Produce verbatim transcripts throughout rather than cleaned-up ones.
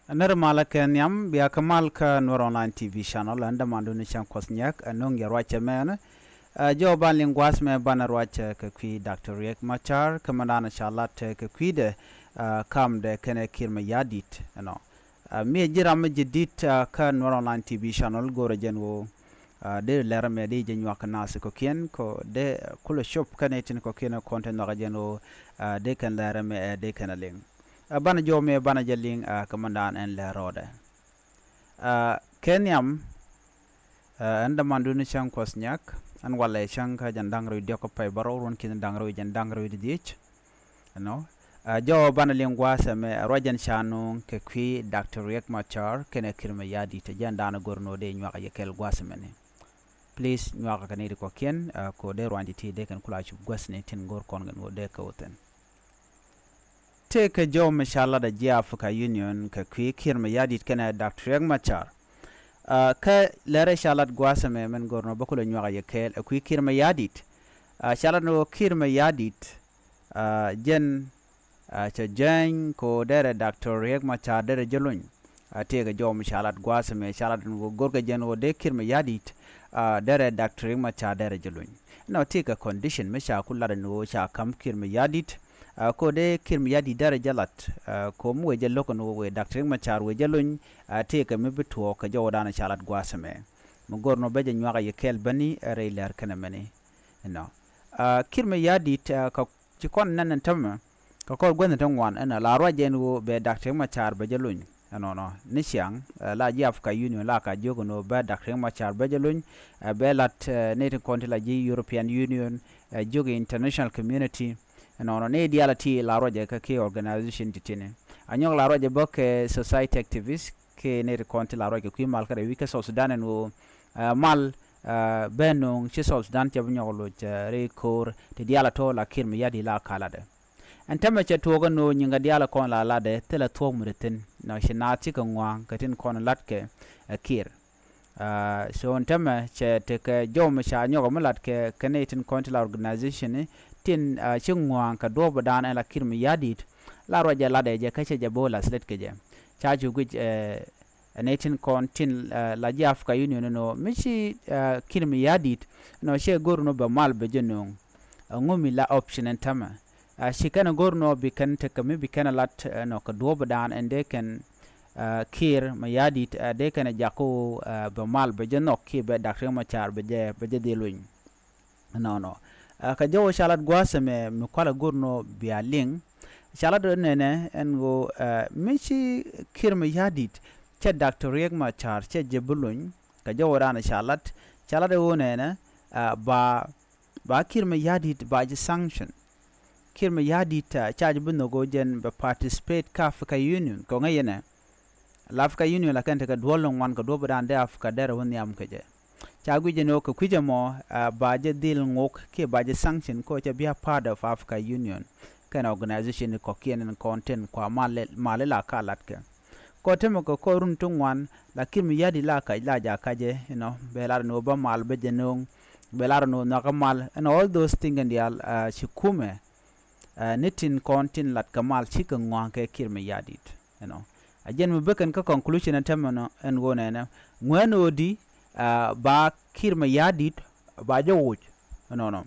Nɛr malä kɛ nhiam bia kä mal kä Nuɛr Online T V channel, ɛn dämandun ni cäŋ Kuɔth Nyak, ɛ no̱ŋ yɛ ruacɛ mɛn. Ɛ, jɔw ban liŋ gua̱a̱th mɛ banɛ ruacɛ kɛ kui̱ Doctor Riek Machar, kä mɛn danɛ ca lat kɛ kui̱dɛ, ɛ, kamdɛ kɛnɛ Kiir Mayardit, ɛnɔ. Ɛ, mi ɛ ji̱ ram mi ji̱ dit, ɛ, kä Nuɛr Online T V channel, go̱rɛ jɛn ɣöö, ɛ, dee lɛr mɛ dee jɛ nyuak kɛ nath kɔ̱kiɛn, kɔ dee kulɛ cop kɛnɛ tin kɔ̱kiɛn kɔn te nhɔakɛ jɛn ɣöö, ɛ, dee kɛn lɛr mɛ, ɛ, dee kɛn a liŋ. Ɛ, banɛ jɔw mɛ banɛ jɛ liŋ, ɛ, kɛ mɛn dan ɛn lɛr rɔɔdɛ. Ɛ, kɛ nhiam, ɛ, ɛn dämandun ni cäŋ Kuɔth Nyak, ɛn walɛ cäŋ kä jɛn da̱ŋ rɛw diɔk kä pay bärɔw ruɔ̱n ki̱n da̱ŋ rɛw jɛn da̱ŋ rɛw di dhiec. Ɛnɔ. Ɛ, jɔw banɛ liŋ gua̱a̱th ɛmɛ, ɛ, ruac jɛn ca nuŋ kɛ kui̱ Doctor Riek Machar kɛnɛ Kiir Mayardit, ɛ, jɛn danɛ go̱r ni ɣöö dee nyuak yɛ kɛɛl gua̱a̱th ɛmɛni. Please, nyuakä kɛ ni ri kɔ̱kiɛn, ɛ, kɔ dee ruany ti ti dee kɛn kula cup gua̱thni tin go̱r kɔn kɛn ɣöö dee kɛ wä thi̱n. Tëëkɛ jɔw mi ca lat ɛ ji̱ Africa Union kɛ kui̱ Kiir Mayardit kɛnɛ Doctor Riek Machar. Ɛ, kä lɛrɛ ca lat gua̱a̱th ɛmɛ mɛn go̱r ni ɣöö bä kulɛ nyuak yɛ kɛɛl ɛ kui̱ Kiir Mayardit. Ɛ, ca lat ni ɣöö Kiir Mayardit, ɛ, jɛn, ɛ, cɛ jääny kɛ ɣöö derɛ Doctor Riek Machar derɛ jɛ luny. Ɛ, tëëkɛ jɔw mi ca lat gua̱a̱th ɛmɛ ca lat ni ɣöö go̱rkɛ jɛn ɣöö dee Kiir Mayardit, ɛ, derɛ Doctor Riek Machar derɛ jɛ luny. Ɛnɔ tëëkɛ condition mi ca ku lat ni ɣöö ca ka̱m Kiir Mayardit, ɛ, kɔ dee Kiir Mayardit derɛ jɛ lat, ɛ, kɔ mi wëë jɛ lo̱k ni ɣöö wëë Doctor Riek Machar wëë jɛ luny, ɛ, tëëkɛ mi bi tuɔɔk kɛ jɔw danɛ ca lat gua̱a̱th ɛmɛ. Mi go̱r ni ɣöö bä jɛ nyuak yɛ kɛɛl bäni, ɛ, rɛy lɛr kɛnɛ mɛni. Ɛnɔ. Ɛ, Kiir Mayardit, ɛ, kɛ ci kɔn nɛn ɛn tämɛ, kɛ kɔr guäthni ti ŋuan ɛn la ruac jɛ ɛn ɣöö bɛ Doctor Riek Machar bɛ jɛ luny. Ɛnɔnɔ ni ciaŋ, ɛ, la ji̱ Africa Union la ka jiök ɛn ɣöö bɛ Doctor Riek Machar bɛ jɛ luny, ɛ, bɛ lat, ɛ, ni ti kɔn ti la ji̱ European Union, ɛ, jiök international community. Ɛnɔnɔ ni diaal ti la ruac jɛ kä kiɛ organization ti tini. A nyɔk la ruac jɛ bä kɛ society activist, kɛ nɛy ti kɔn ti la ruac kɛ kui̱ mal kä rɛy wi̱c kä South Sudan ɛn ɣöö, ɛ, mal, ɛ, bɛ nööŋ ci South Sudan cɛ bi nyɔk loc, ɛ, rɛy ko̱o̱r ti diaal a tɔ̱ la Kiir Mayardit la ka latdɛ. Ɛn tämɛ cɛ tuɔɔk ɛn ɣöö nyiŋ kɛ diaal a kɔn la latdɛ thilɛ thuɔ̱k mi ti thi̱n. Nɔ ci naath cikɛ ŋɔa̱a̱ŋ kɛ tin kɔn la̱tkɛ, ɛ, Kiir. Ɛ, so ɛn tämɛ cɛ tekɛ jɔw mi ca nyɔk mi la̱tkɛ kɛ nɛy tin kɔn ti la organization tin, ɛ, ci ŋɔa̱a̱ŋ kɛ duɔ̱ɔ̱pdan ɛn la Kiir Mayardit. La ruac jɛ latdɛ jɛ kä cɛ jɛ bi wä la̱th lät kɛ jɛ. Ca cu guic, ɛ, ɛ nɛy tin kɔn tin, ɛ, la ji̱ Africa Union ɛn ɣöö mi ci, ɛ, Kiir Mayardit ɛn ɣöö cɛ go̱r ɛn ɣöö bɛ mal bɛ jɛ nööŋ. Ɛŋu mi la option ɛn tämɛ? Ɛ, ci kɛn ɛ go̱r ɛn ɣöö bi kɛn tekɛ mi bi kɛn ɛ lat, ɛ, ɛn ɣöö kɛ duɔ̱ɔ̱pdan ɛn dee kɛn, ɛ, Kiir Mayardit, ɛ, dee kɛn ɛ jak kä ɣöö, ɛ, bɛ mal bɛ jɛ nhɔk kiɛ bɛ Doctor Riek Machar bɛ jɛ, bɛ jɛ dhil winy. Nɔnɔ. Ɛ, kɛ jɔw ca lat gua̱a̱th ɛmɛ mi kualɛ go̱r ɛn ɣöö bia liŋ. Ca lat ɣöö nɛnɛ ɛn ɣöö, ɛ, mi ci Kiir Mayardit cɛ Doctor Riek Machar cɛ jɛ bi luny. Kɛ jɔw ɛ danɛ ca lat, ca lat ɣöö nɛnɛ, ɛ, ba, ba Kiir Mayardit ba jɛ sanction. Kiir Mayardit, ɛ, ca jɛ bi nhök ɣöö jɛn bɛ participate kä Africa Union kɛ ŋäc yɛnɛ. La Africa Union la kɛn tekɛ duɔl ni ŋuan kɛ duɔ̱ɔ̱pdan dee Africa derɛ wä nhiam kɛ jɛ. Ca guic jɛ ni ɣöö kɛ kui̱c ɛmɔ, ɛ, ba jɛ dhil ŋok kiɛ ba jɛ sanction kɛ ɣöö cɛ bi a part of Africa Union. Kɛn organization kɔ̱kiɛn in kɔn tin kua mal, mal ila ka latkɛ. Kɔ temɛ kɛ kɔ run ti ŋuan la Kiir Mayardit la kac la ja kacɛ, you know, bɛ lar ni wä bä mal bä jɛ no̱o̱ŋ, bɛ lar ni wä nhɔakä mal, and all those things in diaal, uh, ci kumɛ, uh, ni tin kɔn tin lat kɛ mal cikɛ ŋɔa̱a̱ŋ kɛ Kiir Mayardit, you know. A jɛn mi bä kɛn kä conclusion ɛn temɛ nɔ ɛn ɣöö nɛnɛ ŋuɛn ɣöö di, uh, ba Kiir Mayardit ba jɛ woc, you know, nɔ.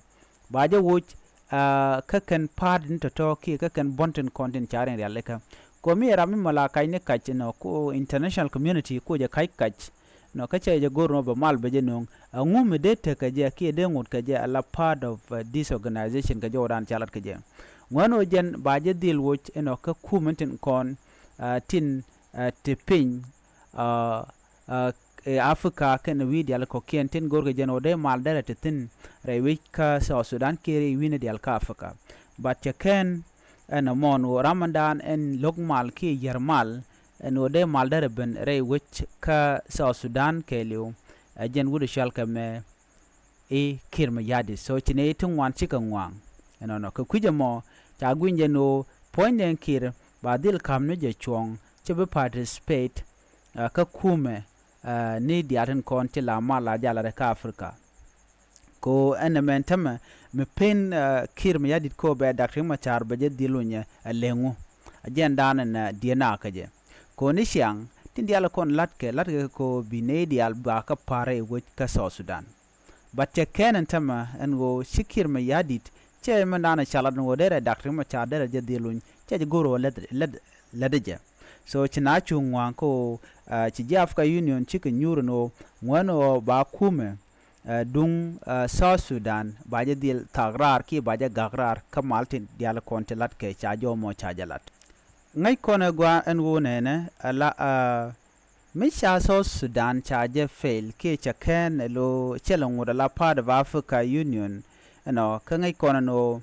Ba jɛ woc, ah, kä kɛn pa̱a̱t ni tɔ̱tɔ̱ kiɛ kä kɛn buɔ̱n tin kɔn tin ca riɛn rialikä. Kɔ mi ɛ ram mi mɔ la kac ni kac nɔ, ko international community ko jɛ kac kac nɔ, kä cɛ jɛ go̱r nɔ bɛ mal bɛ jɛ no̱o̱ŋ. Aŋu mi dee tek kɛ jɛ kiɛ dee ŋot kɛ jɛ ala part of, uh, this organization kɛ jɔwdan ca lat kɛ jɛ. Ŋuɛn ɔ jɛn ba jɛ dhil woc inɔ kä kum in tin kɔn, ah, tin, ah, ti piny, ah, ah, ɛ Africa kɛnɛ wi̱i̱ diaal kɔ̱kiɛn tin go̱rkɛ jɛn ɣöö dee mal derɛ te thi̱n rɛy wi̱c kä South Sudan kiɛ rɛy wi̱i̱ni diaal kä Africa. But cɛ kɛn ɛn ɛmɔn ɣöö ramändan ɛn lo̱k mal kiɛ yier mal ɛn ɣöö dee mal derɛ ben rɛy wi̱c kä South Sudan kɛɛliw. Ɛ jɛn wut ɛ cɔal kɛ mɛ i̱ Kiir Mayardit. So ci nɛy ti ŋuan cikɛ ŋɔaŋ. Ɛnɔnɔ kɛ kui̱c ɛmɔ ca gui̱ny jɛ ni ɣöö puɔ̱nydɛ Kiir ba dhil ka̱m ni jɛ cuɔ̱ɔ̱ŋ ci bi participate, ah, kä kumɛ, ah, ni diaal tin kɔn ti la mal la jalarɛ kä Africa. Ko ɛn ɛmɛn tämɛ mi pen, ah, Kiir Mayardit ko bɛ Doctor Riek Machar bɛ jɛ dhil lunyɛ ɛ leŋu. A jɛn dan ɛn, ah, diɛ na kä jɛ. Kɔn i̱ ciaŋ tin diaal kɔn la̱tkɛ, la̱tkɛ kɛ kɔ bi nɛy diaal ba kä pa̱r rɛy wec kä South Sudan. But cɛ kɛn ɛn tämɛ ɛn ɣöö ci Kiir Mayardit cɛ mɛndan ɛ ca lat ɛn ɣöö derɛ Dak Riek Machar derɛ jɛ dhil luny, cɛ jɛ go̱r ɣöö lät, lät, lät jɛ. So ci na cu ŋua̱a̱ŋ kä ɣöö, ah, ci ji̱ Africa Union cikɛ nyuur ɛn ɣöö ŋuɛn ɣöö ba kumɛ, ah, duŋ, ah, South Sudan ba jɛ dhil thak raar kiɛ ba jɛ gak raar kä mal tin diaal kɔn ti la̱tkɛ ca jɔmɔ ca jɛ lat. Ŋäc kɔn ɛ gua̱a̱ ɛn ɣöö nɛnɛ ala, ah, mi ca South Sudan ca jɛ fail kiɛ ca kɛn ɛ lo cɛ lɛ ŋut ala part of Africa Union. Ɛnɔ kä ŋäc kɔn ɛn ɣöö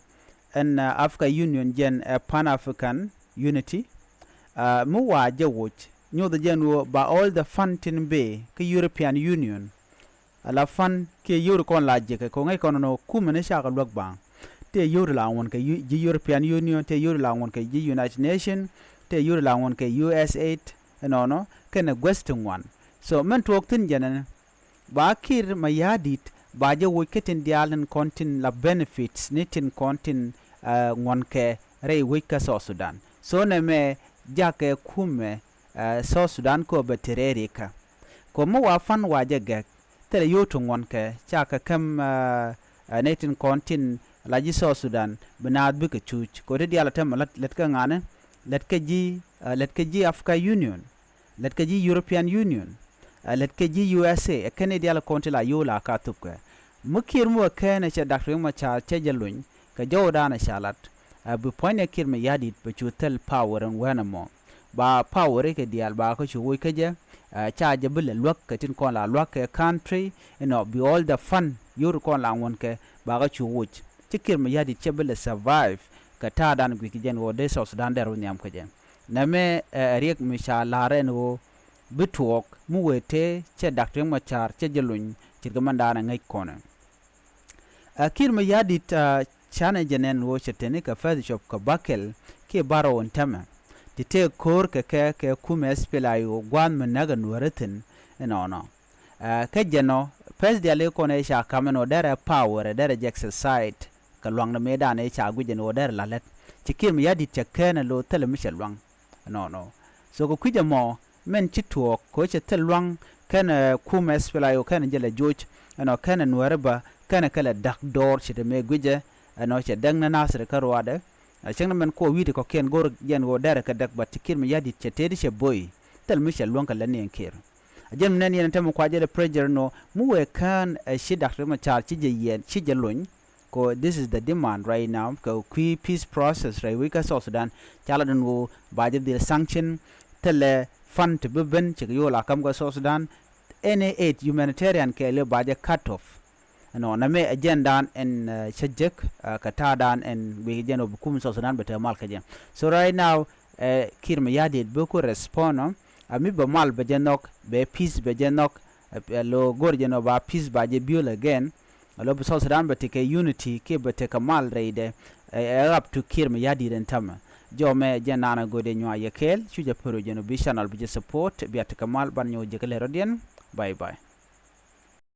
ɛn, ah, Africa Union jɛn ɛ Pan African Unity. Ah, mi wa jɛ woc nyoth jɛn ɣöö ba all the fund tin bee kä European Union ala fund kiɛ yio̱w ti kɔn la jiäkɛ kɛ ŋäc kɔn nɔ kumɛ ni cakɛ luäk baŋ. Tëë yio̱w ti la ŋuɔ̱n kɛ ji̱ European Union, tëë yio̱w ti la ŋuɔ̱n kɛ ji̱ United Nation, tëë yio̱w ti la ŋuɔ̱n kɛ U S aid, ɛnɔnɔ kɛnɛ guäth ti ŋuan. So mɛn tuɔɔk thi̱n jɛnɛ ni ba Kiir Mayardit ba jɛ woc kä tin diaal tin kɔn tin la benefits ni tin kɔn tin, ah, ŋuɔ̱n kɛ rɛy wec kä South Sudan. So nɛmɛ jakɛ kumɛ, ah, South Sudan kɔ bɛ ti rɛy rikä. Kɔ mi wa fund wa jɛ gɛk thilɛ yio̱w ti ŋuɔ̱n kɛ ca kɛ käm, ah, ah, nɛy tin kɔn tin la ji̱ South Sudan bi naath bikɛ cuc. Kɔ ti diaal a tɛmɛ lät, lät kä ŋa̱ni, lät kä ji̱, ah, lät kä ji̱ Africa Union, lät kä ji̱ European Union, ah, lät kä ji̱ U S A, ɛ kɛn i̱ diaal kɔn ti la yio̱w la ka thupkɛ. Mi Kiir mi wä kɛn ɛ cɛ Dak Riek Machar cɛ jɛ luny kɛ jɔwdan ɛ ca lat, ah, bi puɔ̱nydɛ Kiir Mayardit bɛ cu thil power ɛn wɛn ɛmɔ. Ba power ikɛ diaal ba kä cu woc kä jɛ, ah, ca jɛ bi lɛ luäk kɛ tin kɔn la luäk kɛ country, ɛnɔ bi all the fund yio̱w ti kɔn la ŋuɔ̱n kɛ ba kä cu woc. Ci Kiir Mayardit cɛ bi lɛ survive kɛ ta̱a̱dan guic kɛ jɛn ɣöö dee South Sudan dee rɔ nhiam kä jɛ. Nɛmɛ, eh, ɛ riɛk mi ca la̱r ɛn ɣöö bi tuɔɔk mi wëë tëë cɛ Dak Riek Machar cɛ jɛ luny ce̱tkɛ mɛndan ɛ ŋäc kɔnɛ. Ah, Kiir Mayardit, ah, canɛ jɛ nɛn ɣöö cɛ teni kɛ fɛth cop kɛ bäkɛl kiɛ bärɔw in tämɛ ti tëë ko̱o̱r kɛ kɛ kɛ kumɛ S P L A I O gua̱a̱th mi näk ɛ Nuäärä thi̱n ɛnɔnɔ. Ah, kä jɛn ɔ pɛth diaal i̱ kɔn ëë ca ka̱m ɛn ɣöö derɛ power ɛ derɛ jɛ exercise kɛ lua̱ŋdɛ mëëdan ëë ca guic ɛn ɣöö derɛ la̱t lät. Ci Kiir Mayardit cɛ kɛn ɛ lo̱ thilɛ mi cɛ lua̱ŋ. Ɛnɔnɔ. So kɛ kui̱c ɛmɔ mɛn ci tuɔɔk kɛ ɣöö cɛ thil lua̱ŋ kɛnɛ kumɛ S P L A I O kɛnɛ jɛ lɛ joc ɛnɔ kɛnɛ Nuäärä bä kɛnɛ kɛ lɛ da̱k dɔɔr ce̱t ɛmɛ guicɛ ɛnɔ cɛ däk ni Nasir kä ruaadɛ. Ɛ cäŋ ni mɛn kuɔ wi̱i̱ ti kɔ̱kiɛn go̱r jɛn ɣöö derɛ kɛ däk, but ci Kiir Mayardit cɛ tëëdi cɛ bo̱o̱y thil mi cɛ luäŋ kɛ lät ni ɛn Kiir. A jɛn mi nɛn yɛn ɛn tämɛ kua jɛ lɛ pressure ɛn ɣöö mi wëë kään ɛ ci Dak Riek Machar ci jɛ yiɛn ci jɛ lony. Kɛ ɣöö this is the demand right now kɛ kui̱ peace process rɛy wec kä South Sudan. Ca lat ɛn ɣöö ba jɛ dhil sanction thilɛ fund ti bi ben cɛ kɛ yio̱w la ka̱m kä South Sudan. Any aid humanitarian kɛɛliw ba jɛ cut off. Ɛnɔ nɛmɛ ɛ jɛndan ɛn, eh, cä jek, eh, kɛ ta̱a̱dan ɛn guic jɛn ɔ bi kum South Sudan bɛ te mal kä jɛ. So right now, eh, Kiir Mayardit bi ku respond ɔ, a mi bɛ mal bɛ jɛ nhɔk, bɛ peace bɛ jɛ nhɔk, eh, lo go̱r jɛn ɔ ba peace ba jɛ build again. Alo bi South Sudan bɛ tekɛ unity kiɛ bɛ tekɛ mal rɛydɛ, ɛ, ɛ, up to Kiir Mayardit ɛn tämɛ. Jɔmɛ jɛn naan a go̱dɛ nyuak yɛ kɛɛl, cu jɛ pär jɛn ɔ bi channel bi jɛ support, bia tekɛ mal ban nyɔk jɛ kɛ lɛ rɔ̱diɛn. Bye bye.